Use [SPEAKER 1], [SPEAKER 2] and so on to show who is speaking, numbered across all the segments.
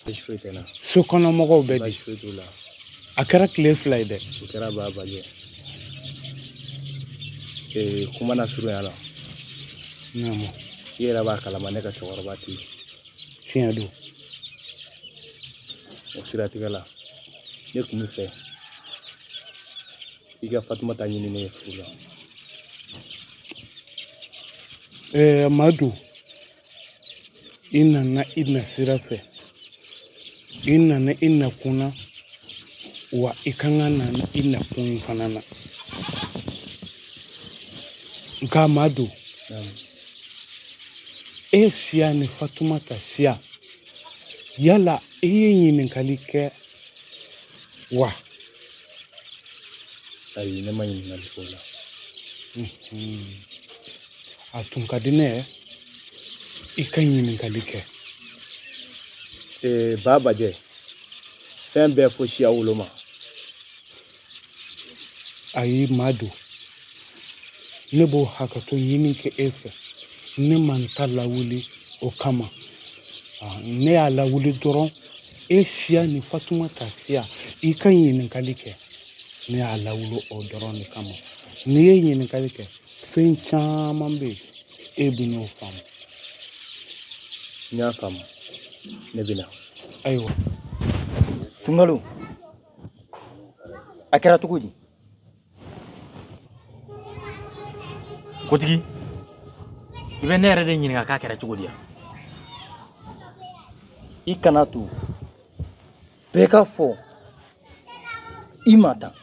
[SPEAKER 1] Baasi foyi tɛ n na.
[SPEAKER 2] Sokɔnɔmɔgɔw bɛ di?
[SPEAKER 1] Baasi foyi t'u la.
[SPEAKER 2] A kɛra tile 2 ye dɛ.
[SPEAKER 1] O kɛra ba bajɛ. Kuma na surunya la.
[SPEAKER 2] Naamu.
[SPEAKER 1] I yɛrɛ b'a kalama ne ka cɛkɔrɔba tɛ yen.
[SPEAKER 2] Tiɲɛ don.
[SPEAKER 1] O siratigɛ la, ne tun bɛ fɛ i ka Fatumata ɲini ne ye furu la.
[SPEAKER 2] Madu, i nana i na sira fɛ, i nana i nakun na, wa i kan ka na i nakun fana na. Nka Madu, e siya ni Fatumata siya, yala i ye ɲininkali kɛ wa?
[SPEAKER 1] Ayi, ne ma ɲininkali k'o la.
[SPEAKER 2] A tun ka di ne ye i ka ɲininkali kɛ.
[SPEAKER 1] Ba Bajɛ, fɛn bɛɛ fo siya woloma.
[SPEAKER 2] Ayi Madu, ne b'o hakɛto ɲini kɛ e fɛ. Ne ma n ta lawuli o kama. Ne y'a lawuli dɔrɔn e siya ni Fatumata siya i ka ɲininkali kɛ. Ne y'a lawuli o dɔrɔn de kama. N'i ye ɲininkali kɛ, fɛn caman bɛ yen e bɛ n'o faamu.
[SPEAKER 1] N y'a faamu, ne bɛ na.
[SPEAKER 2] Ayiwa.
[SPEAKER 3] Sunkalo, a kɛra cogo di?
[SPEAKER 4] Kotigi, i bɛ ne yɛrɛ de ɲininka k'a kɛra cogo di yan?
[SPEAKER 3] I kana to bɛɛ ka fɔ i ma tan,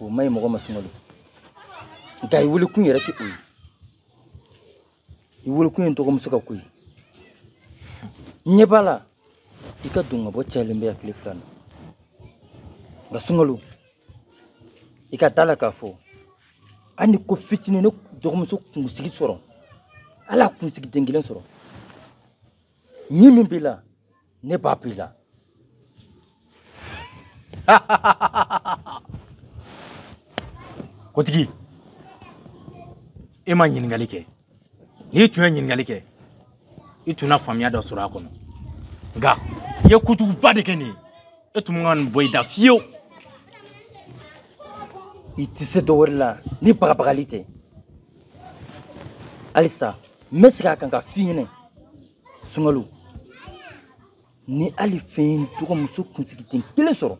[SPEAKER 3] o ma ɲi mɔgɔ ma Sunkalo. Nka i weelekun yɛrɛ tɛ o ye. I weelekun ye n dɔgɔmuso ka ko ye. N ɲɛ b'a la i ka don ka bɔ cayalen bɛ yan tile 2 na. Nka Sunkalo, i ka da la k'a fɔ hali ni ko fitinin ne dɔgɔmuso kunsigi sɔrɔ, hali a kunsigi den kelen sɔrɔ, ɲi min b'i la, ne b'a b'i la.
[SPEAKER 4] Kotigi, e ma ɲininkali kɛ. N'i tun ye ɲininkali kɛ, i tun na faamuya dɔ sɔrɔ a kɔnɔ. Nka i ye kojuguba de kɛ nin ye. E tun man kan ka nin bɔ i da fiyewu.
[SPEAKER 3] I tɛ se dɔ wɛrɛ la ni bagabagali tɛ. Halisa n bɛ segin a kan ka f'i ɲɛna Sunkalo, ni hali fɛn ye n dɔgɔmuso kunsigi den kelen sɔrɔ,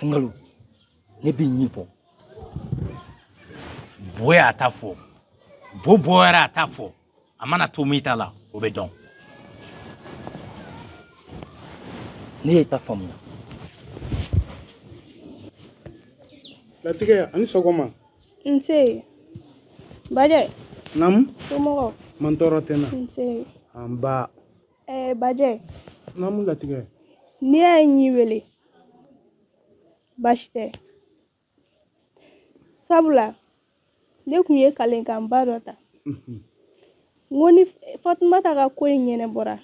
[SPEAKER 3] Sunkalo, ne b'i ɲin bɔ.
[SPEAKER 4] Bo y'a ta fɔ, bo bɔra a ta fɔ, a mana to min ta la, o bɛ dɔn.
[SPEAKER 3] Ne y'e ta faamuya.
[SPEAKER 2] Latigɛ, ani sɔgɔma.
[SPEAKER 5] Nse. Bajɛ.
[SPEAKER 2] Naamu.
[SPEAKER 5] Somɔgɔw.
[SPEAKER 2] Man tɔɔrɔ tɛ n na.
[SPEAKER 5] Nse.
[SPEAKER 2] Nba.
[SPEAKER 5] Bajɛ.
[SPEAKER 2] Naamu Latigɛ.
[SPEAKER 5] N'i y'a ye n y'i wele, baasi tɛ. Sabula, ne kun ye kalenkanba dɔ ta. N ko ni Fatumata ka ko in ɲɛnabɔra,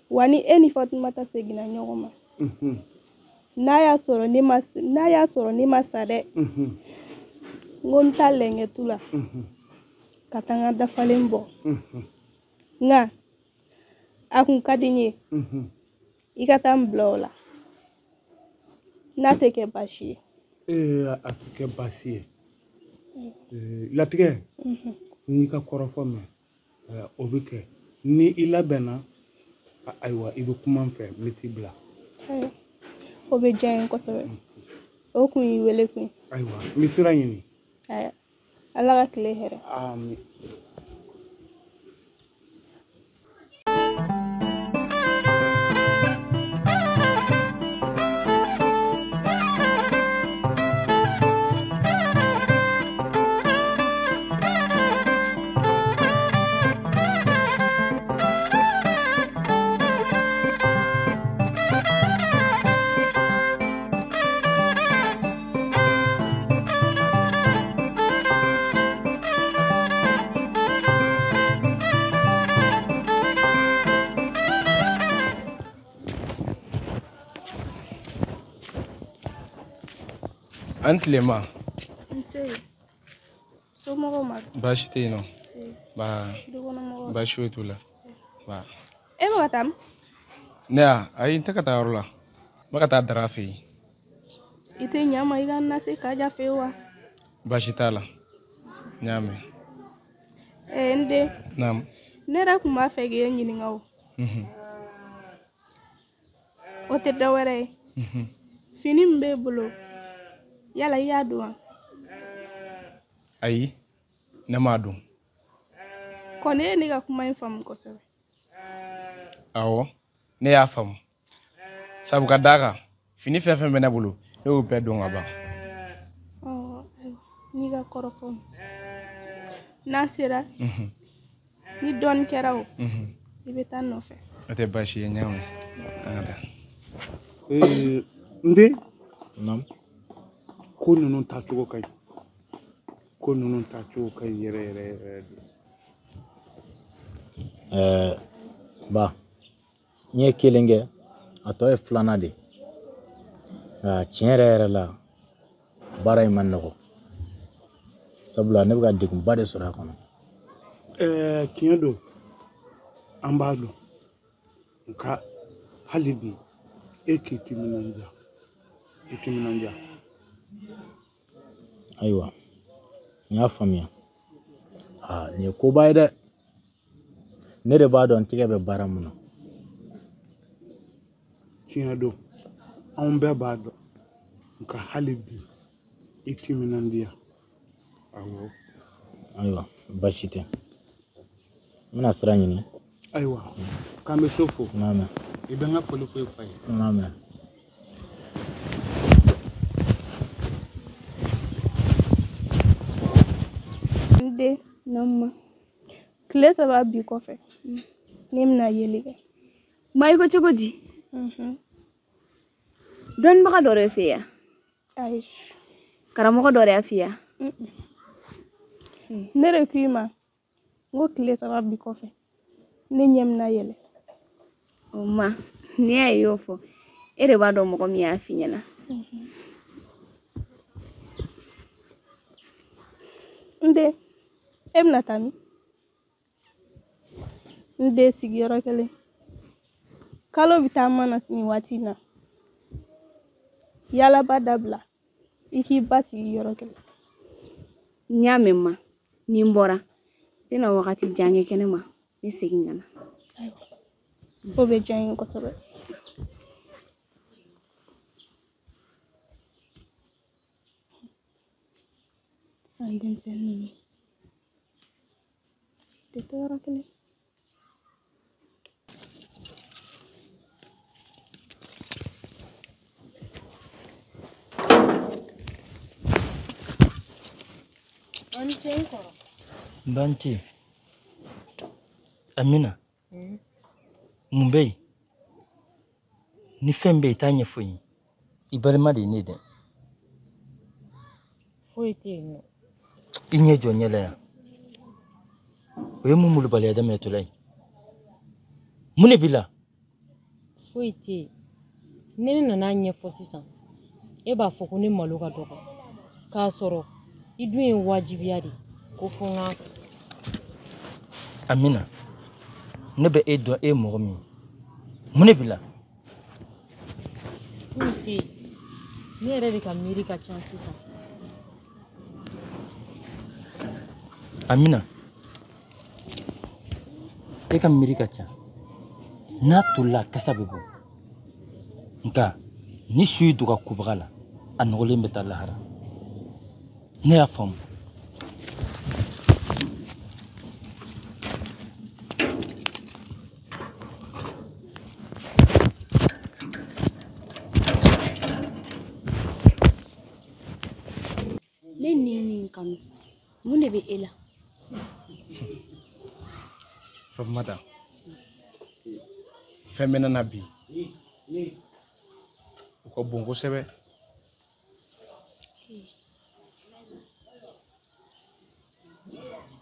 [SPEAKER 5] wa ni e ni Fatumata seginna ɲɔgɔn ma, n'a y'a sɔrɔ ne ma, n'a y'a sɔrɔ ne ma sa dɛ, n ko n ta lɛnkɛtu la ka taa n ka dafalen bɔ. Nka a kun ka di n ye i ka taa n bila o la, n'a tɛ kɛ baasi ye.
[SPEAKER 2] A tɛ kɛ baasi ye. Latigɛ, n'i ka kɔrɔfɔ mɛn, o bɛ kɛ. Ni i labɛnna, ayiwa i bɛ kuma n fɛ, n bɛ t'i bila.
[SPEAKER 5] O bɛ diya n ye kosɛbɛ. O kun y'i wele kun ye.
[SPEAKER 2] Ayiwa, n bɛ sira ɲini.
[SPEAKER 5] Ayiwa, Ala ka tile hɛrɛ.
[SPEAKER 2] Amin.
[SPEAKER 1] An tilema.
[SPEAKER 5] Nse. Somɔgɔw ma?
[SPEAKER 1] Baasi tɛ yen nɔ. Ba.
[SPEAKER 5] Dukɔnɔmɔgɔw?
[SPEAKER 1] Baasi foyi t'u la. Ba.
[SPEAKER 5] E bɛ ka taa min?
[SPEAKER 1] Ne y'a ayi n tɛ ka taa yɔrɔ la. N bɛ ka taa Dara fɛ yen.
[SPEAKER 5] I tɛ ɲa n ma i ka n lase Kaja fɛ yen wa?
[SPEAKER 1] Baasi t'a la. N y'a mɛn.
[SPEAKER 5] N den.
[SPEAKER 1] Naamu.
[SPEAKER 5] Ne yɛrɛ tun b'a fɛ k'e ɲininka o. O tɛ dɔwɛrɛ ye. Fini min b'e bolo, yala i y'a don wa?
[SPEAKER 1] Ayi, ne m'a don.
[SPEAKER 5] Kɔni e ye ne ka kuma in faamu kosɛbɛ.
[SPEAKER 1] Awɔ, ne y'a faamu. Sabu ka d'a kan, fini fɛn fɛn bɛ ne bolo, ne y'o bɛɛ don ka ban.
[SPEAKER 5] Ɔ, ayiwa, n'i ka kɔrɔfɔ n'a sera, ni dɔɔnin kɛra o, i bɛ taa n nɔfɛ.
[SPEAKER 1] O tɛ baasi ye, n y'a mɛn. An ka taa.
[SPEAKER 2] N den.
[SPEAKER 4] Naamu.
[SPEAKER 2] Ko ninnu taacogo ka ɲi. Ko ninnu taacogo ka ɲi yɛrɛ yɛrɛ yɛrɛ de.
[SPEAKER 4] Ba, n ye kelen kɛ, a tɔ ye filanan de ye. Nka tiɲɛ yɛrɛ yɛrɛ la, baara in man nɔgɔ. Sabula ne bɛ ka degunba de sɔrɔ a kɔnɔ.
[SPEAKER 2] Tiɲɛ don, an b'a dɔn. Nka hali bi e k'i timinandiya. I timinandiya.
[SPEAKER 4] Ayiwa, n y'a faamuya. Aa, nin ye koba ye dɛ. Ne de b'a dɔn n tɛgɛ bɛ baara mun na.
[SPEAKER 2] Tiɲɛ don, anw bɛɛ b'a dɔn. Nka hali bi i timinandiya. Awɔ.
[SPEAKER 4] Ayiwa, baasi tɛ. N bɛna sira ɲini.
[SPEAKER 2] Ayiwa, k'an bɛ so fo.
[SPEAKER 4] N y'a mɛn.
[SPEAKER 2] I bɛ n ka foli fɔ i fa ye.
[SPEAKER 4] N y'a mɛn.
[SPEAKER 5] N den, naamu. Tile 3 bi kɔfɛ, ne bɛna yeli kɛ.
[SPEAKER 6] Ma i ko cogo di? Dɔnnibaga dɔ de fɛ yan?
[SPEAKER 5] Ayi.
[SPEAKER 6] Karamɔgɔ dɔ de y'a f'i ye?
[SPEAKER 5] Ne de ko i ma, n ko tile 3 bi kɔfɛ, ne ɲɛ bɛna yɛlɛ.
[SPEAKER 6] O ma, n'i y'a ye i y'o fɔ, e de b'a dɔn mɔgɔ min y'a f'i ɲɛna.
[SPEAKER 5] N den, e bɛna taa min? N den sigiyɔrɔ kelen. Kalo bɛ taa mana nin waati in na. Yalaba dabila, i k'i ba sigi yɔrɔ kelen.
[SPEAKER 6] N y'a mɛn ma, ni n bɔra, n tɛna wagati jan kɛ kɛnɛ ma, n bɛ segin ka na.
[SPEAKER 5] Ayiwa, o bɛ diya n ye kosɛbɛ. San denmisɛnnin ninnu tɛ to yɔrɔ kelen.
[SPEAKER 7] Ani ce n kɔrɔ.
[SPEAKER 3] N b'an ce. Amina. Mun bɛ yen? Ni fɛn bɛ yen, i t'a ɲɛfɔ n ye. I balima de ye ne ye dɛ.
[SPEAKER 7] Foyi tɛ yen nɔ.
[SPEAKER 3] I ɲɛ jɔ ɲɛ la yan. O ye mun molobaliya daminɛtɔla ye? Mun de b'i la?
[SPEAKER 7] Foyi tɛ yen. Ni ne nana ɲɛfɔ sisan, e b'a fɔ ko ne malo ka dɔgɔ. K'a sɔrɔ i dun ye wajibiya de ko fo n k'a fɔ.
[SPEAKER 3] Amina, ne bɛ e dɔn e ye mɔgɔ min ye. Mun de b'i la?
[SPEAKER 7] Foyi tɛ yen. Ne yɛrɛ de ka miiri ka ca sisan.
[SPEAKER 3] Amina, e ka miiri ka ca. N'a tolila a kasa bɛ bɔ. Nka ni su y'i don ka kubaga la, a nɔgɔlen bɛ taa lahara. Ne y'a faamu.
[SPEAKER 6] Ne ni nin kanu, mun de bɛ e la?
[SPEAKER 1] Fatumata, fɛn bɛ ne na bi, o ka bon kosɛbɛ.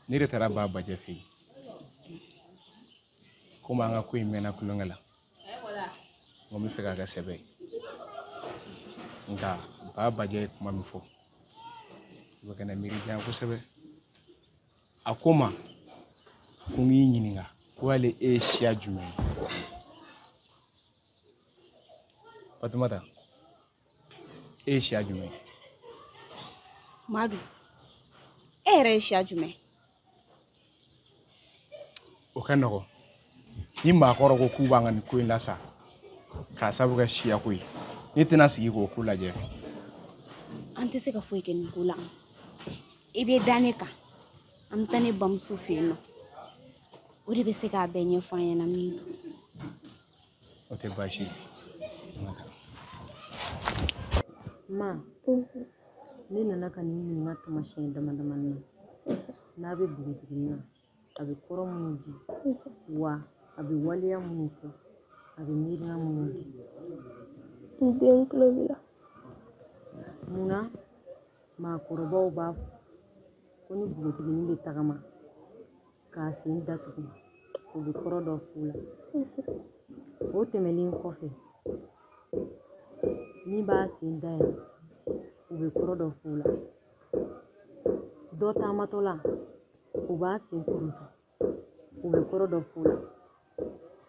[SPEAKER 1] Ne de taara ba bajɛ fɛ yen. Komi an ka ko in mɛnna kulonkɛ la, n ko n bɛ fɛ k'a kɛ sɛbɛ ye. Nka ba bajɛ ye kuma min fɔ, o bɛ ka na miiri jan kosɛbɛ. A ko n ma ko n k'i ɲininka ko hali e ye siya jumɛn ye? Fatumata, e ye siya jumɛn ye?
[SPEAKER 6] Madu, e yɛrɛ ye siya jumɛn?
[SPEAKER 1] O ka nɔgɔn. Ni maakɔrɔ ko k'u b'an ka nin ko in lasa k'a sabu kɛ siyako ye, ne tɛna sigi k'o ko lajɛ.
[SPEAKER 6] An tɛ se ka foyi kɛ nin ko la. I bɛ da ne kan, an bɛ taa ne bamuso fɛ yen nɔ. O de bɛ se k'a bɛɛ ɲɛfɔ an ɲɛna min don.
[SPEAKER 1] O tɛ baasi ye.
[SPEAKER 7] Ma, ne nana ka nin ɲininka taamasiyɛn dama damani na. N'a bɛ npogotiginin na, a bɛ kɔrɔ minnu di, wa a bɛ waleya minnu kɛ, a bɛ miirina minnu di.
[SPEAKER 5] N den tulo b'i la.
[SPEAKER 7] Munna maakɔrɔbaw b'a fɔ ko ni npogotiginin bɛ tagama k'a sen datugu, o bɛ kɔrɔ dɔ f'u la. O tɛmɛnen kɔfɛ, min b'a sen dayɛlɛ, u bɛ kɔrɔ dɔ f'u la. Dɔ taamatɔ la, u b'a sen kuruntu, u bɛ kɔrɔ dɔ f'u la.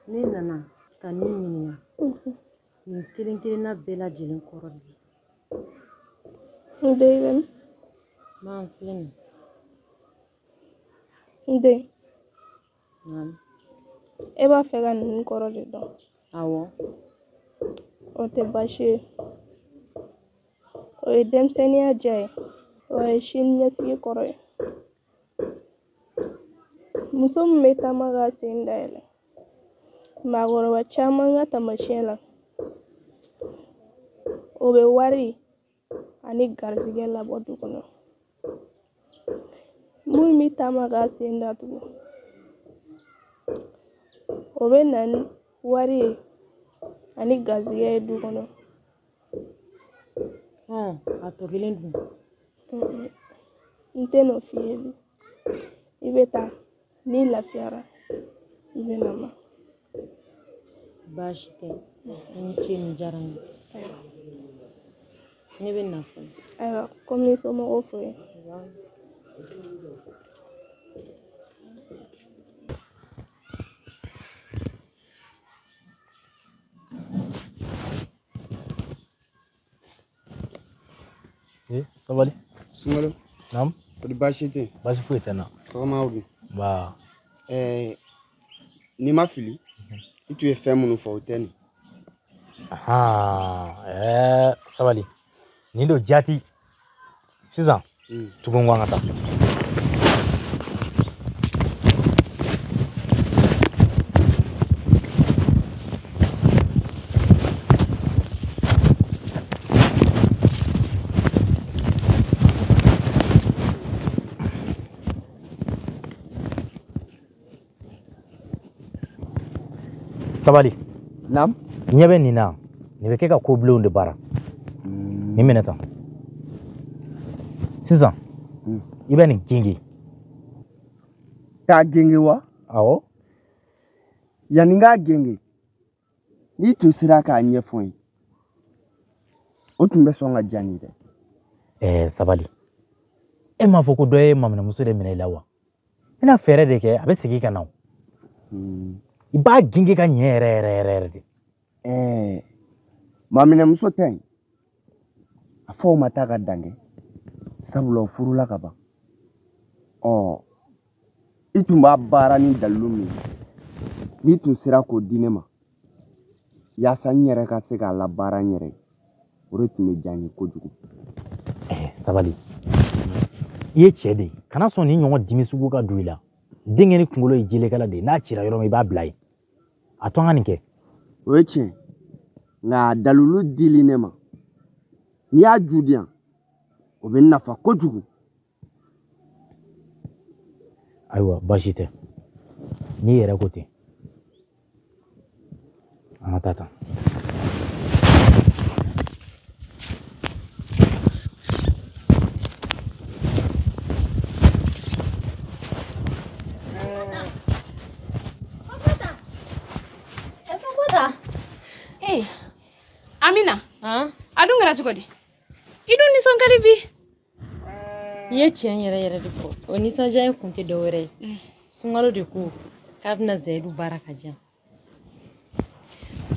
[SPEAKER 7] Ne nana ka nin ɲininka, nin kelen kelenna bɛɛ lajɛlen kɔrɔ de ye.
[SPEAKER 5] N den bɛ min?
[SPEAKER 7] Ma, n filɛ nin ye.
[SPEAKER 5] N den.
[SPEAKER 7] Naamu.
[SPEAKER 5] E b'a fɛ ka ninnu kɔrɔ de dɔn?
[SPEAKER 7] Awɔ.
[SPEAKER 5] O tɛ baasi ye. O ye denmisɛnninya diya ye, o ye sini ɲɛsigi kɔrɔ ye. Muso min bɛ taama k'a sen dayɛlɛ, maakɔrɔba caman ka taamasiyɛn la, o bɛ wari ani garizigɛ labɔ du kɔnɔ. Mun bɛ taama k'a sen datugu, o bɛ na ni wari ye ani garizigɛ ye du kɔnɔ.
[SPEAKER 7] A tɔ kelen dun?
[SPEAKER 5] N tɛ n'o f'i ye bi. I bɛ taa, n'i lafiyara, i bɛ na ma.
[SPEAKER 7] Baasi tɛ, i ni ce, nin diyara n ye. Ne bɛ na fɔlɔ.
[SPEAKER 5] Ayiwa, komi i somɔgɔw fo yen.
[SPEAKER 4] Sabali.
[SPEAKER 8] Sunkalo.
[SPEAKER 4] Naam.
[SPEAKER 8] Kɔni baasi tɛ yen?
[SPEAKER 4] Baasi foyi tɛ n na.
[SPEAKER 8] Sɔgɔma aw dun?
[SPEAKER 4] Nba.
[SPEAKER 8] N'i ma fili, i tun ye fɛn minnu fɔ o tɛ nin.
[SPEAKER 4] Sabali. Nin don jaati. Sisan, tugu n kɔ an ka taa. Sabali.
[SPEAKER 8] Naam.
[SPEAKER 4] Ɲɛ bɛ nin na, nin bɛ kɛ ka ko bilenw de baara. Nin minɛ tan. Sisan, i bɛ nin genge.
[SPEAKER 8] K'a genge wa?
[SPEAKER 4] Awɔ.
[SPEAKER 8] Yanni n k'a genge, n'i tun sera k'a ɲɛfɔ n ye, o tun bɛ sɔn ka diya n ye dɛ.
[SPEAKER 4] Sabali. E m'a fɔ ko dɔ ye maminɛmuso de minɛ i la wa? I bɛna fɛɛrɛ de kɛ, a bɛ segin ka na o. I b'a genge ka ɲɛ yɛrɛ yɛrɛ yɛrɛ yɛrɛ de.
[SPEAKER 8] Maminɛmuso tɛ yen. A fɔ o ma taa ka dan kɛ, sabula o furula ka ban. I tun b'a baara ni dalilu min ye, n'i tun sera k'o di ne ma, yaasa n yɛrɛ ka se k'a labaara n yɛrɛ ye, o de tun bɛ diya n ye kojugu.
[SPEAKER 4] Sabali. I ye cɛ de ye, kana sɔn nin ɲɔgɔn dimi sugu ka don i la. Denkɛ ni kunkolo ye jelekala de ye, n'a cira yɔrɔ min i b'a bila yen. A to an ka nin kɛ.
[SPEAKER 8] O ye tiɲɛ, nka dalilu dili ne ma, n'i y'a ju di yan, o bɛ n nafa kojugu.
[SPEAKER 4] Ayiwa, baasi tɛ. N'i yɛrɛ ko ten, an ka taa tan.
[SPEAKER 6] Amina, a dun kɛra cogo di? I dun nisɔn ka di bi.
[SPEAKER 7] I ye tiɲɛ yɛrɛ yɛrɛ de fɔ. O nisɔndiya in kun tɛ dɔwɛrɛ ye. Sunkalo de ko k'a bɛna Zayidu baara ka diyan.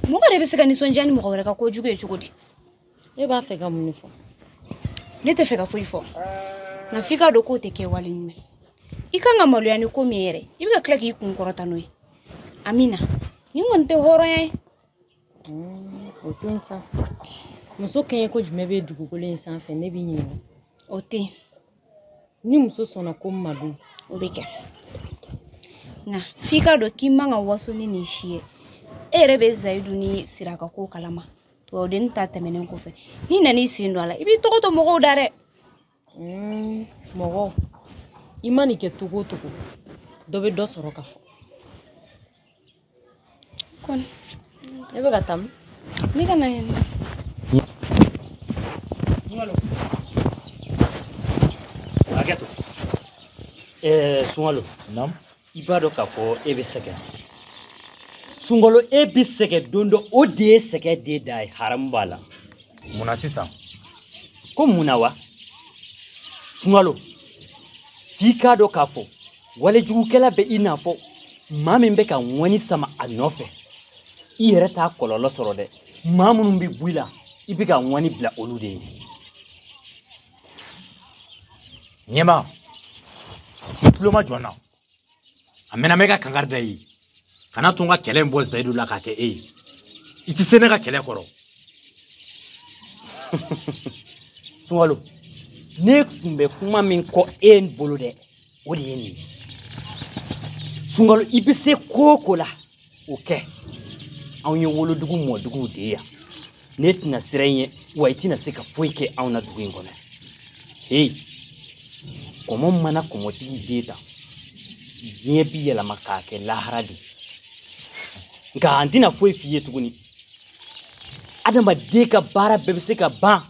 [SPEAKER 6] Mɔgɔ de bɛ se ka nisɔndiya ni mɔgɔ wɛrɛ ka kojugu ye cogo di?
[SPEAKER 7] E b'a fɛ ka mun de fɔ?
[SPEAKER 6] Ne tɛ fɛ ka foyi fɔ. Nka f'i k'a dɔn k'o tɛ kɛ wale ɲuman ye. I kan ka maloya ni ko min ye yɛrɛ, i bɛ ka tila k'i kun kɔrɔta n'o ye. Amina, nin kɔni tɛ hɔrɔnya ye.
[SPEAKER 7] O to yen sa. Muso kɛɲɛ ko jumɛn bɛ dugukolo in sanfɛ ne b'i ɲininka.
[SPEAKER 6] O tɛ yen.
[SPEAKER 7] Ni muso sɔnna ko min ma dun,
[SPEAKER 6] o bɛ kɛ. Nka f'i k'a dɔn k'i man ka waso ni nin si ye. E yɛrɛ bɛ Zayidu ni Sira ka ko kalama. Tubabudenni ta tɛmɛnen kɔfɛ, n'i nan'i sen don a la, i b'i tɔgɔ to mɔgɔw da dɛ.
[SPEAKER 7] Mɔgɔ, i ma nin kɛ togo o togo, dɔ bɛ dɔ sɔrɔ ka fɔ.
[SPEAKER 5] Kɔni.
[SPEAKER 7] E bɛ ka taa min?
[SPEAKER 5] Ne ka na yan nɔ.
[SPEAKER 3] Sunkalo. Hakɛ to. Sunkalo.
[SPEAKER 4] Naamu.
[SPEAKER 3] I b'a dɔn k'a fɔ e bɛ sɛgɛn. Sunkalo e bɛ sɛgɛn don dɔ, o de ye sɛgɛn den da ye, haramu b'a la.
[SPEAKER 4] Munna sisan?
[SPEAKER 3] Ko munna wa? Sunkalo, f'i k'a dɔn k'a fɔ walejugukɛla bɛ i n'a fɔ maa min bɛ ka ŋɔni sama a nɔfɛ. I yɛrɛ t'a kɔlɔlɔ sɔrɔ dɛ. Maa minnu bɛ bɔ i la, i bɛ ka ŋɔni bila olu de ye.
[SPEAKER 4] Ɲɛma, i tulo ma jɔ n na. A mɛnna n bɛ ka kankari da i ye. Kana to n ka kɛlɛ in bɔ Zayidu la k'a kɛ e ye. I tɛ se ne ka kɛlɛ kɔrɔ.
[SPEAKER 3] Sunkalo, ne tun bɛ kuma min kɔ e bolo dɛ, o de ye nin ye. Sunkalo, i bɛ se ko o ko la, o kɛ. Anw ye wolodugu mɔduguw de ye yan. Ne tɛna siran i ɲɛ, wa i tɛna se ka foyi kɛ anw na dugu in kɔnɔ. Heyi, kɔmɔ mana kɔmɔtigi den ta, diɲɛ bi yɛlɛma k'a kɛ lahara de ye. Nka an tɛna foyi f'i ye tuguni. Adamaden ka baara bɛɛ bɛ se ka ban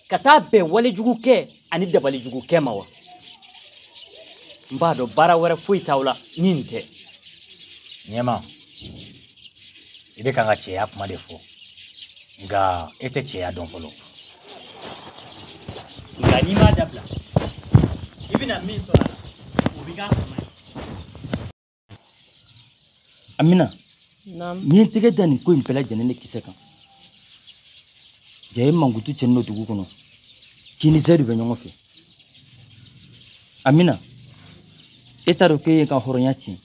[SPEAKER 3] ka taa bɛn walejugu kɛ ani dabalijugu kɛ ma wa? N b'a dɔn baara wɛrɛ foyi t'aw la ni nin tɛ.
[SPEAKER 4] Ɲɛma, i bɛ kan ka cɛya kuma de fɔ, nka e tɛ cɛya dɔn fɔlɔ.
[SPEAKER 3] Nka n'i m'a dabila, i bɛna min sɔrɔ a la, o b'i k'a sama ye. Amina.
[SPEAKER 7] Naamu.
[SPEAKER 3] N ye n tɛgɛ da nin ko in bɛɛ lajɛlen de kisɛ kan. Ja ye mankutu cɛnni don dugu kɔnɔ, k'i ni Zayidu bɛ ɲɔgɔn fɛ. Amina, e t'a dɔn k'e ye ka hɔrɔnya tiɲɛ.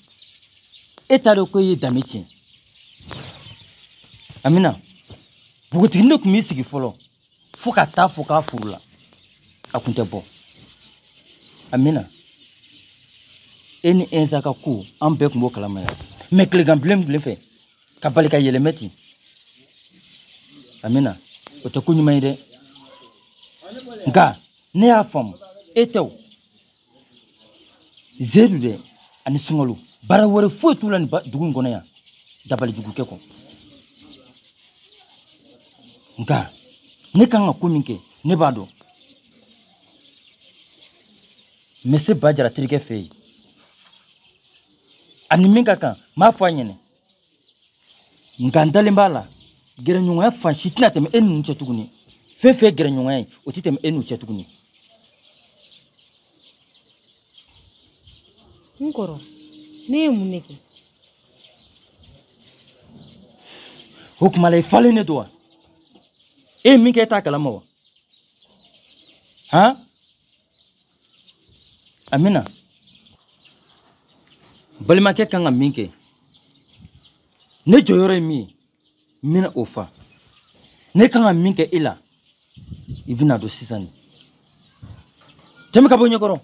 [SPEAKER 3] E t'a dɔn k'e ye danbe tiɲɛ. Amina, npogotiginin de tun b'i sigi fɔlɔ fo ka taa fɔ k'a furula, a tun tɛ bɔ. Amina, e ni Ɛnza ka ko an bɛɛ tun b'o kalama yan. Mɛ tilegan bilen bilen fɛ ka bali ka yɛlɛmɛ ten. Amina, o tɛ ko ɲuman ye dɛ. Nka ne y'a faamu, e tɛ o. Zedu dɛ ani Sunkalo, baara wɛrɛ foyi t'u la nin dugu in kɔnɔ yan, dabalijugukɛ kɔ. Nka ne kan ka ko min kɛ, ne b'a dɔn. N bɛ se Bajara terikɛ fɛ yen. Ani min ka kan, n m'a fɔ a ɲɛna. Nka n dalen b'a la, gɛrɛɲɔgɔnya fan si tɛna tɛmɛ e ninnu cɛ tuguni. Fɛn fɛn ye gɛrɛɲɔgɔnya ye, o tɛ tɛmɛ e n'u cɛ tuguni.
[SPEAKER 7] N kɔrɔ, ne ye mun de kɛ?
[SPEAKER 3] O tuma la i falen de don wa? E ye min kɛ e t'a kalama wa? Han? Amina, balimakɛ kan ka min kɛ, ne jɔyɔrɔ ye min ye, n bɛna o fa. Ne kan ka min kɛ e la, i bɛna don sisan de. Tɛmɛ ka bɔ ɲɛkɔrɔ.